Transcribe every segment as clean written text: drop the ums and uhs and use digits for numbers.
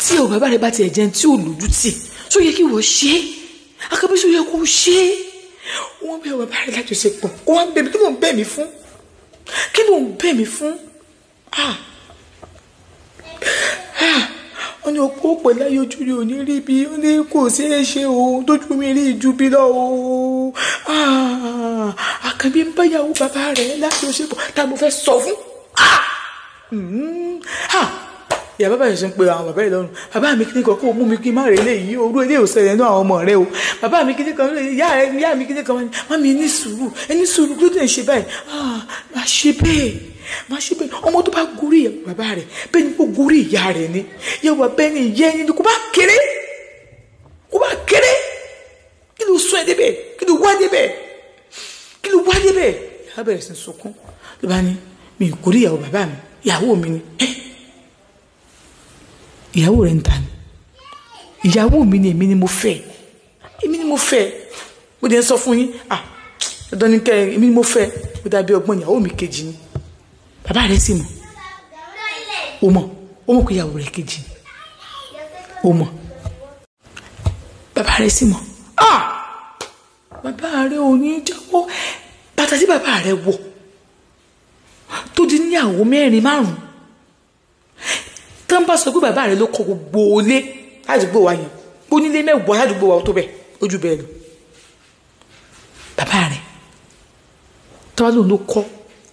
Tí ìyàwó bàbá rẹ bá tiẹ̀ jẹun tí ò lójú tì, ṣó yẹ kí wọ́n ṣe é? Àkànbí, ṣó yẹ kó ṣe é? Wọ́n bẹ bàbá rẹ lájọṣepọ̀, ó wá ń bẹ̀ mí. Kí ló ń bẹ̀ mí fún? Kí ló ń bẹ̀ mí fún? Wọ́n ní opó pẹ̀lú ayé ojú rí òní rí bí ó ní kò ṣeé ṣe o, tójú mi rí ju bí lọ o. Àkànbí ń báyàwó bàbá rẹ̀ lájọṣepọ̀, tá mo fẹ́ sọ fún? Ìyá bàbá yẹn ṣe ń pe àwọn bàbá yìí lọ́rùn. Bàbá mi kíní kan kó mú mi kí n má rè léyìí, orú eléyìí ò ṣẹlẹ̀ náà àwọn ọmọ rẹ o. Bàbá mi kíní kan, ìyá mi kíní kan, má mi ní sùúrù, ẹni sùúrù, kí ló dé ń ṣe báyìí? Má ṣe bẹ́ẹ̀, má ṣe bẹ́ẹ̀. Ọmọ tó bá gorí bàbá rẹ̀ bẹ́ẹ̀ ni kó gorí ìyá rẹ̀ ni yẹ wà bẹ́ẹ̀ ni ìyá ẹni kó bá kéré, kó bá kéré. Kí ló sún ẹ débẹ̀? Kí ló wá débẹ̀? Kí ló wá débẹ̀? Ìyá bẹ̀rẹ̀ sí sunkún, ló bá ní mi kò rí ìyàwó bàbá mi, ìyàwó mi ni. Ìyàwó rẹ̀ ń ta ni? Ìyàwó mi ni, èmi ni mo fẹ́, èmi ni mo fẹ́. Mo dẹ̀ ń sọ fún yín, dandan ni kẹ́, èmi ni mo fẹ́. Ó dàbí ọgbọ́n, ìyàwó mi kejì ni. Bàbá rẹ̀ sì mọ̀, ó mọ̀, ó mọ̀ pé ìyàwó rẹ̀ kejì ni, ó mọ̀. Bàbá rẹ̀ sì mọ̀. Bàbá rẹ̀ ò ní jẹ́wọ́. Bàtà tí bàbá rẹ̀ wọ̀ tó di níyàwó mẹ́rin márùn-ún, tán bá sọ pé bàbá rẹ̀ ló kọ́ gbogbo ilé ládùúgbò wa yẹn, onílé mẹ́wàá ládùúgbò wa, tó bẹ̀ ojú bẹ́ẹ̀ lọ. Bàbá rẹ̀ tọ́wá lòun ló kọ́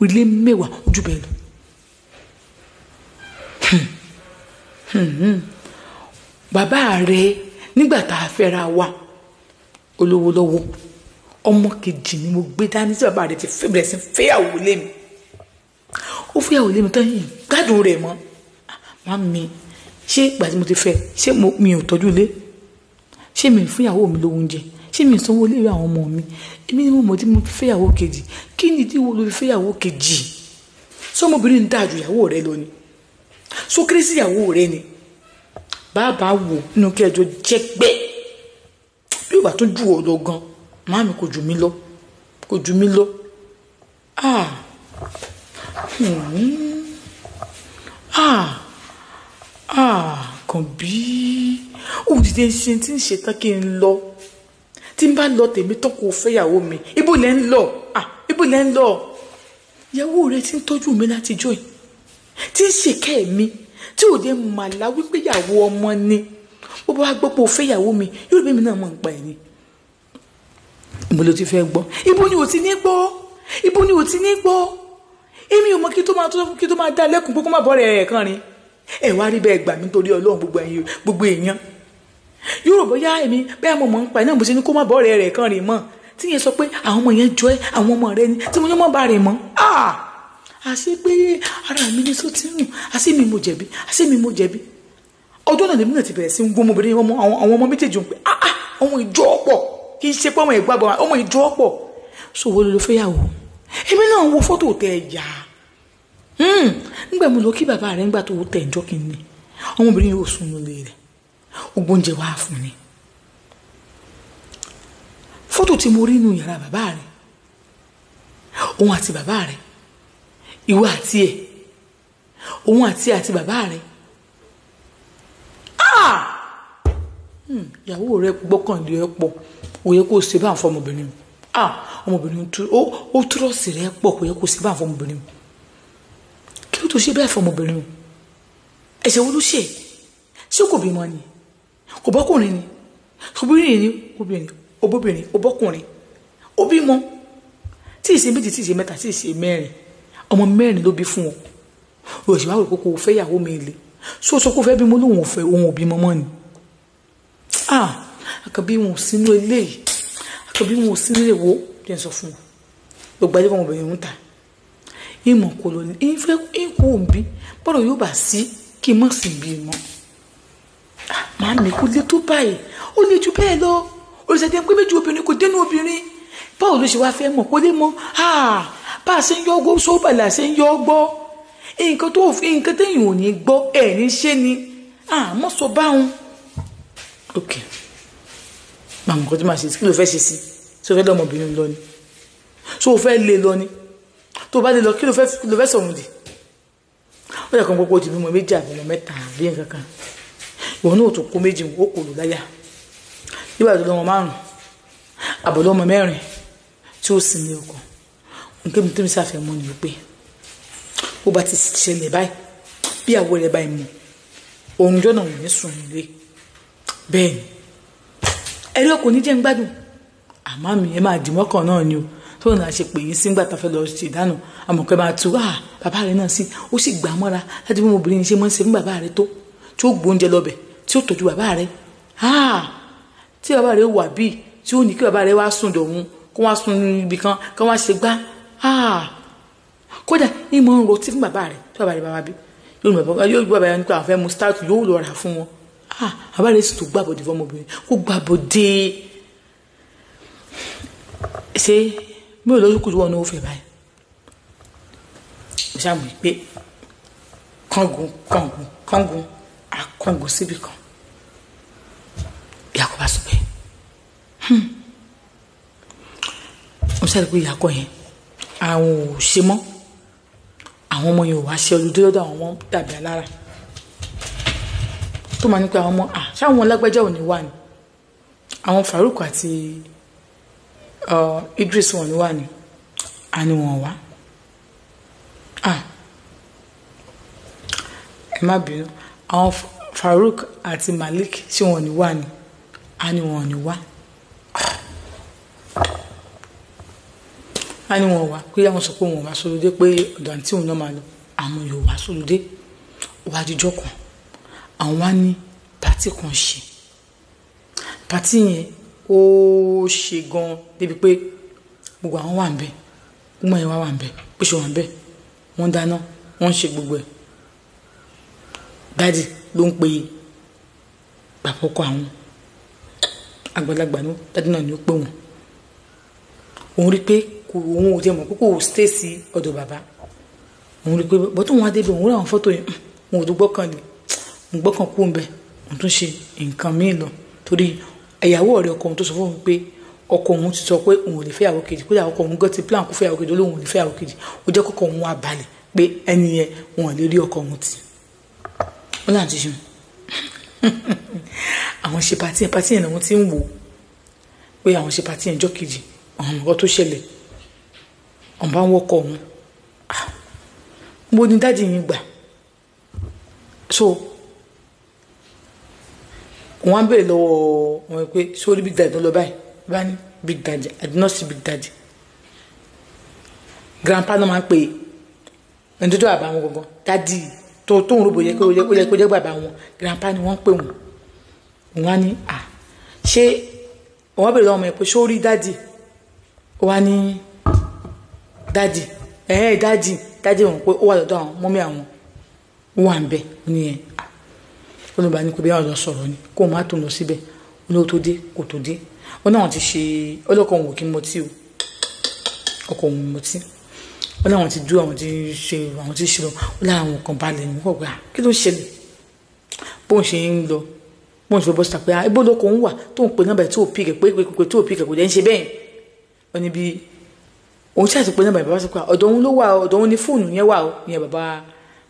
ilé mẹ́wàá, ojú bẹ́ẹ̀ lọ. Bàbá rẹ̀ nígbà tá a fẹ́ra wa, olówó lọ́wọ́, ọmọ kejì ni mo gbé dání tí bàbá rẹ̀ ti fẹ́ bẹ̀rẹ̀ sí fẹ́yàwó lé mi. Ó fẹ́yàwó lé mi tán, yìí gbádùn rẹ̀ mọ́. Mami, ṣé ìgbà tí mo ti fẹ́, ṣé mi ò tọ́jú ilé? Ṣé mi fún ìyàwó mi lówó oúnjẹ? Ṣé mi sanwó ilé àwọn ọmọ mi? Èmi ni mo mọ̀ tí mo fi fẹ́yàwó kejì. Kí ni tí wo ló fi fẹ́yàwó kejì? Sọmọbìnrin ń dáa ju ìyàwó rẹ lọ ni? Sókèrè sí ìyàwó rẹ ni? Bàbá wò nínú kí ẹjọ́ jẹ́ pé bí ó bá tún jù ọ lọ gan, màmí kò jù mí lọ, kò jù mí lọ. Àkànbí, òdìdí ṣe tí ń ṣe tán kí n lọ. Tí n bá lọ tèmi tán, kò fẹ́yàwó mi. Ibo lẹ́ ń lọ? Ibo lẹ́ ń lọ? Ìyàwó rẹ tí ń tọ́jú mi látijọ́ yìí, tí ń ṣèkẹ́ mi, tí òde màlá wípé ìyàwó ọmọ ni. Bó bá wá gbọ́ pé o fẹ́yàwó mi, yóò rí mi náà mọ̀ nípa ẹ̀ ni. Ibo ló ti fẹ́ gbọ́? Ibo ni ò ti ní gbọ́? Ibo ni ò ti ní gbọ́? Èmi ò mọ kí tó máa kí tó máa dá lẹ́kùn pé kó má bọ́ rẹ̀ kan rin. Ẹ wá rí bẹ́ẹ̀ gbà mí nítorí Ọlọ́run, gbogbo ẹ̀yin, gbogbo èèyàn yóò rò bóyá èmi bẹ́ẹ̀ mo mọ̀ ń pa ẹ̀ náà, mo ṣe ní kó má bọ́ rẹ̀ kan rìn mọ́. Tí yẹn sọ pé àwọn ọmọ yẹn jọ ẹ́, àwọn ọmọ rẹ ni tí mo ní mọ́ bá rìn mọ́. Àṣé pé ara mi ní sọ tí ń rùn, àṣé mi mo jẹ̀bi, àṣé mi mo jẹ̀bi. Ọjọ́ náà lèmi náà ti bẹ̀rẹ̀ sí ń gbọ́ ọmọbìnrin, àwọn ọmọ méjèèjì ń pè ọmọ ìjọ ọ̀pọ̀, kì í ṣe pé ọmọ ìgbàgbọ́, ọmọ ìjọ ọ̀pọ̀. So wo ló fẹ́ yàwó? Èmi náà wo fọ́tò tẹ ẹ yà. Nígbà mo lọ kí bàbá rẹ̀ nígbà tó tẹ̀ ǹjọ́ kí n ní, ọmọbìnrin yóò sùn nílé rẹ̀, ó gbóúnjẹ wá fún ni. Fọ́tò tí mo rí nínú yàrá bàbá rẹ̀, òun àti bàbá rẹ̀, ìwọ àti ẹ̀, òun àti ẹ̀ àti bàbá rẹ̀. Ìyàwó rẹ̀ gbọ́kànlé ẹ pọ̀, kò yẹ kó ṣe bá àwọn ọmọbìnrin. Ọmọbìnrin ó túrọ̀sì rẹ̀ pọ̀, kò yẹ kó ṣe bá àwọn ọmọbìnrin. Kí ló tó ṣe bẹ́ẹ̀ fọmọbìnrin o? Ẹ̀ṣẹ̀ wo ló ṣe? Ṣé kò bímọ ni? Kò bọ́kùnrin ni? Obìnrin ni? Obìnrin, obóbìnrin, obọ́kùnrin, ó bímọ tí ì ṣe méjì, tí ì ṣe mẹ́ta, tí ì ṣe mẹ́rin, ọmọ mẹ́rin ló bí fún ọ. Òṣèlú àwọn òkòkò fẹ́ ìyàwó mi le sóòsó kó fẹ́ bímọ, lóun ò fẹ́, òun ò bímọ mọ́ ni. Àkànbí wọn ò sínú eléyìí, Àkànbí wọn ò sínú ilé wo jẹ́ ń sọ fún wọn. Gbogbo ajé fọmọbìnrin ń ta ìmọ̀ kò lọ ní ìfẹ́ ìkú òǹbí bọ́dọ̀ yóò bá sí kí n mọ̀ sí bí mọ́. Màámi, kò lè tó báyìí, ó lè ju bẹ́ẹ̀ lọ. Olùsẹ̀dẹ̀ pé méjì obìnrin kò dénú obìnrin, báwo ló ṣe wá fẹ́ mọ̀? Kó lè mọ̀ bá a ṣe ń yọ ọgbọ́ sóbà là ṣe ń yọ ọgbọ́. Nǹkan tó nǹkan téèyàn ò ní gbọ́ ẹ̀ ní ṣe ni àmọ́ sọ báwọn. Ok, màmú nǹkan tó máa ṣe, kí ló fẹ́ ṣe sí? Ṣé o fẹ́ lọ́mọbìnrin lọ ni? Ṣé o fẹ́ lé lọ ni? Tó bá lè lọ, kí ló fẹ́ sọ̀rọ̀ dì? Ó yẹ kó gbogbo ti bímọ méjì àbí ọmọ mẹ́ta àbí nǹkan kan, Ìwọ náà tó kó méjì ó kò lò láyà. Nígbà tó lọ́mọ 5 àbọ̀ lọ́mọ 4 tí ó sì ní ọkọ. Nǹkan mi tó mi sáfẹ́ mọ́ ni wípé bó bá ti ṣẹlẹ̀ báyìí bí àwọ̀ rẹ̀ báyìí mọ̀ òun jọ́nà ò ní sùn nílé. Bẹ́ẹ̀ ni ẹ̀rí ọkùnrin jẹ́ ń gbádùn. Àmọ́ mi ẹ máa dìmọ́kàn náà ni o. Tó náà ṣe pè yín sígbà tá a fẹ́ lọ ṣe ìdáná àmọ̀kẹ́ máa tu bàbá rẹ̀ náà sí ó sì gbà mọ́ra láti bí ọmọbìnrin ṣe máa ń ṣe fún bàbá rẹ̀ tó tí ó gbóúnjẹ lọ́bẹ̀ tí ó tọ́jú bàbá rẹ̀ tí bàbá rẹ̀ wà bíi tí ó ní kí bàbá rẹ̀ wá sùn dọ̀hún kó wá sùn ibì kan kó wá ṣe gbá kódà ìmọ̀ ń rotí fún bàbá rẹ̀ tí bàbá rẹ̀ bá wá bí yóò gbọ́ bàbá rẹ̀ nípa àwọn fẹ́ mu stout yóò lọ rà fún wọn. Bàbá rẹ̀ sì tó gbàbọ̀dé fọmọbìnrin kó gbàbọ̀dé ṣé mi ò lójú kùtù wọn ní ó fẹ́ báyìí. Mo ṣàmù pé kángun kángun kángun akángun síbì kan. Ìyàkọ́ bá sọ bẹ́ẹ̀. Mo ṣàlùkù pé ìyàkọ́ yẹn àwọn ò ṣe mọ́. Àwọn ọmọ yẹn ò wá ṣe olùdó lọ́dọ̀ àwọn ọmọ dàbí alára. Tó máa ní pé àwọn ọmọ ṣáwọn lágbájá ò ní wà ní. Àwọn Farouk àti Idris wọn ni wà ní a ní wọn wá. Ẹ má bínú, àwọn Farouk àti Malik ṣé wọn ni wà ní a ní wọn ni wá. A ní wọn wá pé àwọn sọ pé wọn wá sólùdé pé ọ̀dọ̀ àǹtí òun náà máa lọ. Àwọn yóò wá sólùdé wá díjọ́ kan. Àwọn wá ní pàtí kan ṣe. Pàtí yẹn ó ṣe gan débi pé gbogbo àwọn wà ń bẹ, gbogbo àwọn wà ń bẹ, bó ṣe wà ń bẹ, wọ́n dáná, wọ́n ń ṣe gbogbo ẹ̀. Dádì ló ń pe bàbá ọkọ àwọn àgbàlagbà ní dádì náà ni ó pè wọ́n. Òun rí pé òun ò jẹ́ mọ̀ pé kò stay sí ọ̀dọ̀ bàbá. Òun rí pé bọ́tò wọn á débi òun rí àwọn fọ́tò yẹn, òun ò tó gbọ́kàn lé, òun gbọ́kàn kú ń bẹ, òun tún ṣe nǹkan míì lọ torí ìyàwó ọ̀rẹ́ ọkọ òun tó sọ fún òun pé ọkọ òun ti sọ pé òun ò lè fẹ́ ìyàwó kejì, kódà ọkọ òun gan ti plan kó fẹ́ ìyàwó kejì, olóhùn ò lè fẹ́ ìyàwó kejì. Ó jẹ́ kọ́kọ́ òun wá balẹ̀ pé ẹni yẹn wọn ò lè rí ọkọ òun tì. Wọ́n náà ti ṣe àwọn ṣe pàtí yẹn, pàtí yẹn làwọn ti ń wò pé àwọn ṣe pàtí yẹn jọ́ kejì, àwọn ọmọ tó ṣẹlẹ̀ ọ̀n bá ń wọ́kọ̀ òun. Mo ní dáàdì yín gbà. So wọ́n á béèrè lọ́wọ́ wọn pé sórí Big Daddy lọ báyìí bá ní Big Daddy, I did not see Big Daddy. Grandpa náà máa ń pè ẹni tó jẹ́ bàbá wọn gangan daddy tó tóun rògbò yẹ kó yẹ kó jẹ́ bàbá wọn, grandpa ni wọ́n ń pè wọ́n. Wọ́n á ní à ṣé wọ́n béèrè lọ́wọ́ wọn pé sórí daddy, wọ́n á ní daddy daddy daddy wọn pé ó wà lọ́dọ̀ àwọn mọ́mí àwọn ó wà ń bẹ̀ ó ní ẹ̀ olùbá ní kò bí àwọn lọ sọ̀rọ̀ ni kó má tó lọ síbẹ̀ olówó tó dé kò tó dé. Ó náà ti ṣe ọlọ́kọ̀ òun kí n mọtí o, ọkọ̀ òun mọtí. Ó láwọn ti dúró, àwọn ti ṣe, àwọn ti ṣe lọ. Ó láwọn kan balẹ̀ ní wọ́n gbà kí ló ṣẹlẹ̀ bóun ṣe ń lọ, bóun ṣe bọ́ síta pé ibo lọkọ̀ òun wà tó ń pe nọ́mbà tí ò pì kẹ̀ pé pé tí ò pì kẹ̀ kò dẹ́ ń ṣe bẹ́ẹ̀. Ó ní bí òun ṣáà ti pe nọ́mbà bàbá sọ pé ọ̀dọ̀ òun ló wà, ọ̀dọ̀ òun ní fóònù yẹn wà o, ìyẹn bàbá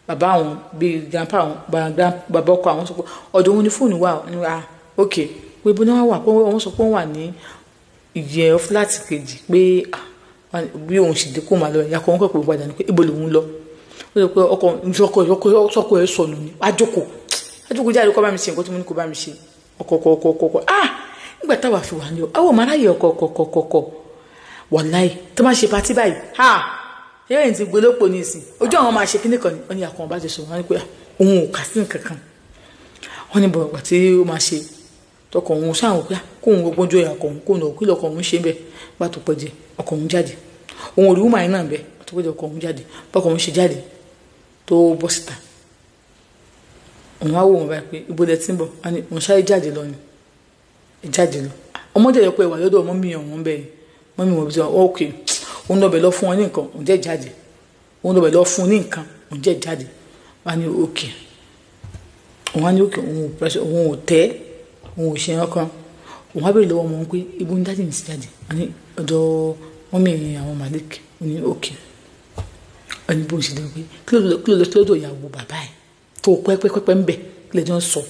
bàbá àwọn bíi grandpa àwọn bàbá ọkọ àwọn sọ pé ọ̀dọ̀ òun ní fóònù wà ní ok pé bó náà wà pé wọ́n sọ pé wọ́n wà ní ìyẹn fúláàtì kejì pé bí òun sì dé kó máa lọ ìyá kan wọn kọ̀ pé padà ní pé ibo lòun lọ. Ó sọ pé ọkọ sọkọ ẹ sọnù ni àjòkò àjòkò jáde kó bá mi ṣe nǹkan tí mo ní kó bá mi ṣe ọkọ ọkọ ọkọ ọkọ nígbà táwa fi wà ní o àwọn ọmọ aráyè ọkọ ọkọ ọkọ ọkọ wàláì tó máa ṣe patí báyìí ṣé ẹ̀yìn ti gbólópò ní ìsìn ojú àwọn máa ṣe kíní kan ní wọ́n ní àkànwọ́n bá ti sọ wọ́n ní pé òun ò kà sí nǹkan kan. Wọ́n ní bọ̀wọ̀ tí ó máa ṣe tọkọ òun sáà wọ́n pé kóun gbọ́njọ́ ìyá ọkọ òun kóun lọ kí lọkọ òun ṣe bẹ́ẹ̀ bá tó pẹ́ jẹ ọkọ òun jáde. Òun ò rí wúmà yẹn náà bẹ́ẹ̀ tó pẹ́ jẹ ọkọ òun jáde bọ́kọ òun ṣe jáde tó bọ́ síta. Òun á wò wọ́n báyìí pé ibo lẹ ti ń bọ̀, wọ́n ní òun ṣáré jáde lọ ni jáde lọ. Ọmọdé yẹ pé wà lọ́dọ̀ ọmọ mi ọ̀hún bẹ́ẹ̀ mọ́mí wọn bí sọ ok òun lọ bẹ̀ lọ fún wọn ní nǹkan òun jẹ́ jáde, òun lọ bẹ̀ lọ fún ní nǹkan òun jẹ́ jáde. Wọ́n á ní ok, òun á ní ok, òun ò tẹ́, òun ò ṣe ẹran kan. Òun á bèrè lọ́wọ́ ọmọ wọn pé ibo ní dáàdì mi ti jáde, wọ́n ní ọ̀dọ̀ mọ́mí àwọn Malik. Òun ní ok, wọ́n ní bóun ṣe dé pé kí ló lọ sí lọ́dọ̀ ìyàwó bàbá ẹ̀ tó pẹ́pẹ́pẹ́ ń bẹ̀ kí lè jọ ń sọ.